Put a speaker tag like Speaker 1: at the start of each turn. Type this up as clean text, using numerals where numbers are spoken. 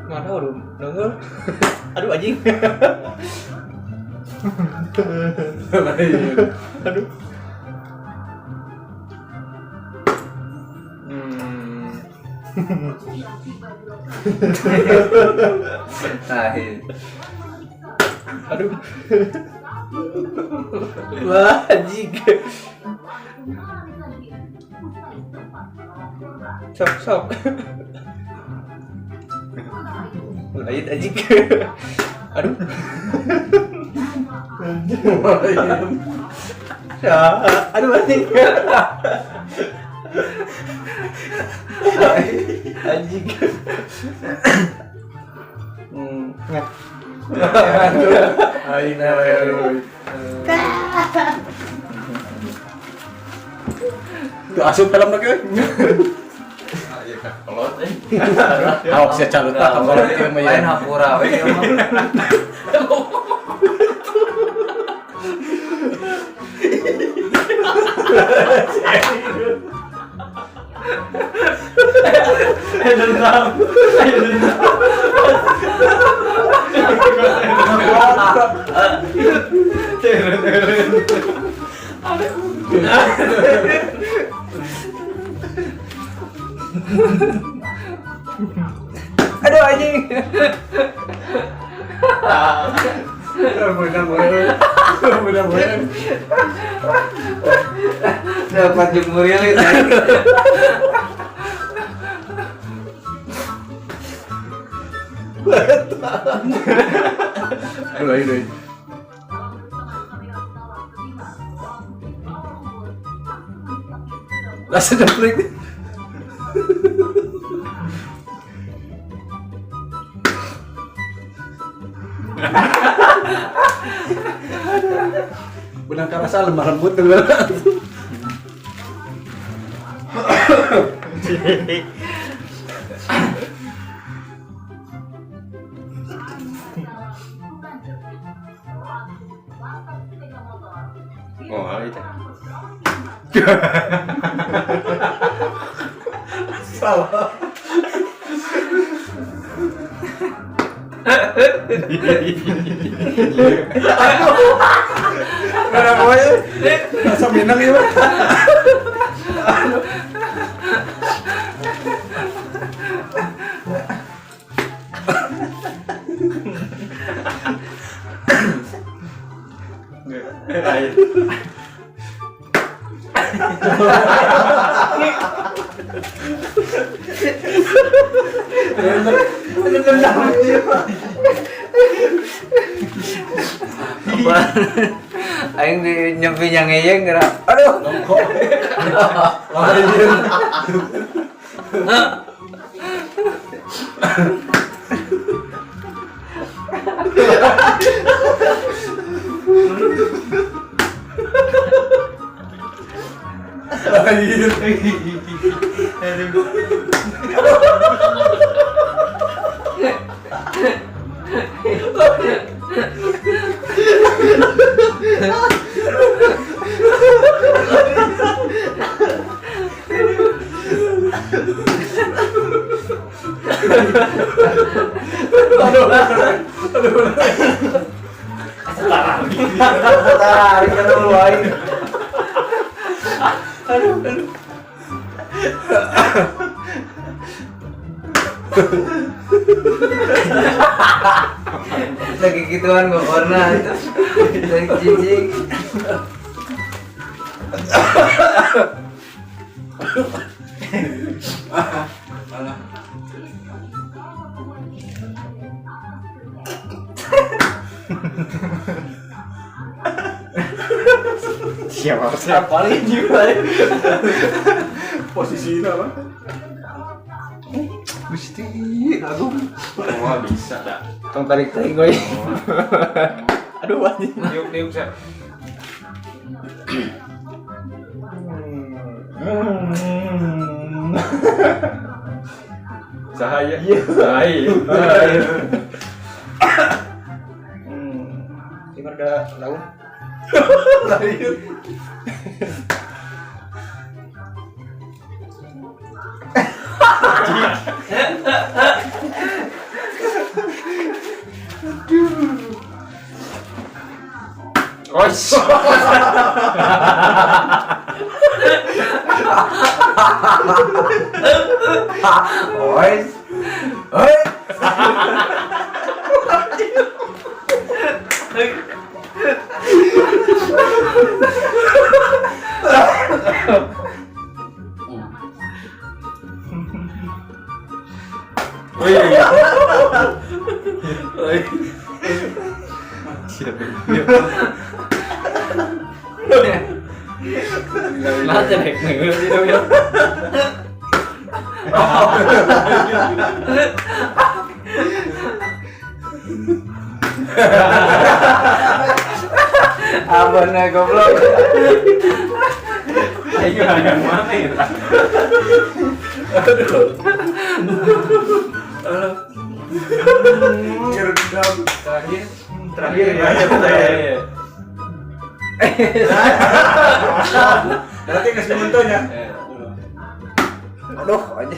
Speaker 1: Mana aduh, nongol. Aduh anjing. Aduh. Hmm.
Speaker 2: Nah,
Speaker 1: Aduh. Wah, anjing. Sok, sok. Lanjut anjing. Aduh. Ya, aduh anjing. Anjing. Nah.
Speaker 3: Aing aduh. Tuh asup film lagi.
Speaker 4: Iya kan kolot eh.
Speaker 3: Awak sia caruta ka kolot ieu mah ya.
Speaker 2: Lain hapura we ieu mah. Aduh anjing.
Speaker 3: Bener bener. Bener bener.
Speaker 2: Dapat jemuril itu.
Speaker 3: Aduh aing deui. Rasa jempling. Benang karasa lemah lembut tuh.
Speaker 4: Oh, itu.
Speaker 3: Salah. Aduh. Mana boy? Rasa Minang ya, Pak.
Speaker 2: Apa? Aing di nyampe nyangeyeng geura. Aduh.
Speaker 3: Lain. Lain.
Speaker 2: Tarik kan dulu aing. Lagi gituan gua warna itu. Dari cicing.
Speaker 4: Siapa siapa
Speaker 1: Paling juga.
Speaker 3: Posisi itu apa?
Speaker 1: Gusti, agung.
Speaker 4: Wah, bisa dah.
Speaker 1: Tong tarik tarik gue. Aduh anjing.
Speaker 4: Niup niup saya. Cahaya. Cahaya.
Speaker 1: Ini ada laun.
Speaker 3: Lain.
Speaker 4: Oh,
Speaker 2: Oi. Oi.
Speaker 4: Wih.
Speaker 1: น่าจะเด็กหนึ่งที่ดูเยอะ
Speaker 2: Abonnya goblok.
Speaker 4: Ayo, yang mana ya?
Speaker 3: Cirebon.
Speaker 2: Terakhir.
Speaker 4: Terakhir ya. Terakhir.
Speaker 3: Berarti nggak sementonya.
Speaker 2: Aduh, aja.